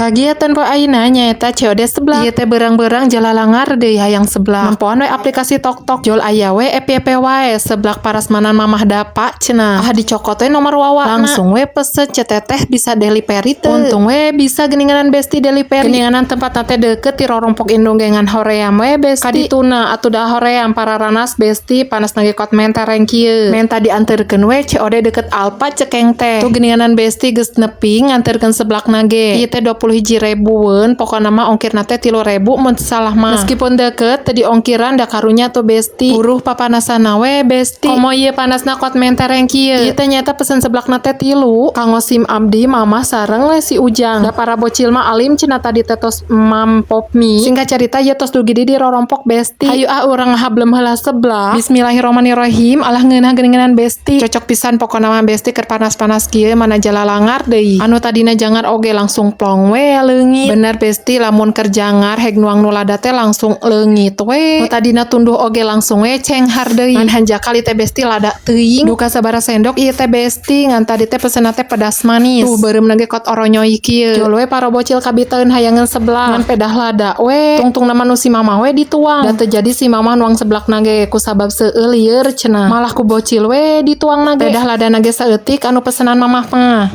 Kagiatan poe ayeuna nyaeta COD seblak. Ieu teh beurang-beurang jalalangar deui hayang seblak. Nempoan we aplikasi TokTok. Jol aya we FYP wae seblak parasmanan Mamah Dapa cenah. Ah, dicokot we nomor wawana. Langsung we pesen, "Ceu Teteh, bisa delivery teu?" Untung we bisa geuninganan, Besti, delivery. Geuninganan tempatna teh deukeut ti rorompok indung gengan hoream we, Besti. Kadituna atuh da hoream pararanas, Besti, panasna ge kot mentereng kieu. Menta dianterkeun we COD deket Alfa cekeng teh. Tuh geuninganan, Besti, geus nepi nganterkeun seblakna ge. Ieu teh 21 ribuan, pokokna mah ongkirna teh 3.000 mun teu salah mah. Meskipun deket teu diongkiran da karunya tuh, Besti. Buruh papanasana we, Besti. Komo ieu panasna kot mentereng kieu. Ieu teh nyaeta pesen seblakna teh tilu. Kanggo sim abdi, Mamah, sareng we si Ujang. Da para bocil mah alim cenah, tadi teh tos mam Pop Mie. Singkat carita, ieu tos dugi di rorompok, Besti. Hayu ah, urang ngahablem heula seblak. Bismillahirrahmanirrahim. Alah, ngeunah geuninganan, Besti. Cocok pisan pokona mah, Besti, keur panas-panas kieu, mana jalalangar deui. Anu tadina jangar oge langsung plong we leungit. Bener, Besti, lamun keur jangar heg nuang nu lada teh langsung leungit we. Nu tadina tunduh oge langsung we cenghar deui. Ngan hanjakal teh, Besti, lada teuing. Duka sabaraha sendok ieu teh, Besti, ngan tadi teh pesenna teh pedas manis. Tuh beureumna ge kot oronyoy kieu. Jol we para bocil kabitaeun hayangeun seblak. Ngan pedah lada we. Tungtungna mah nu si Mamah we dituang. Da teu jadi si Mamah nuang seblakna ge kusabab seueur lieur cenah. Malah ku bocil we dituang ge. Pedah ladana ge saeutik anu pesenan Mamah mah.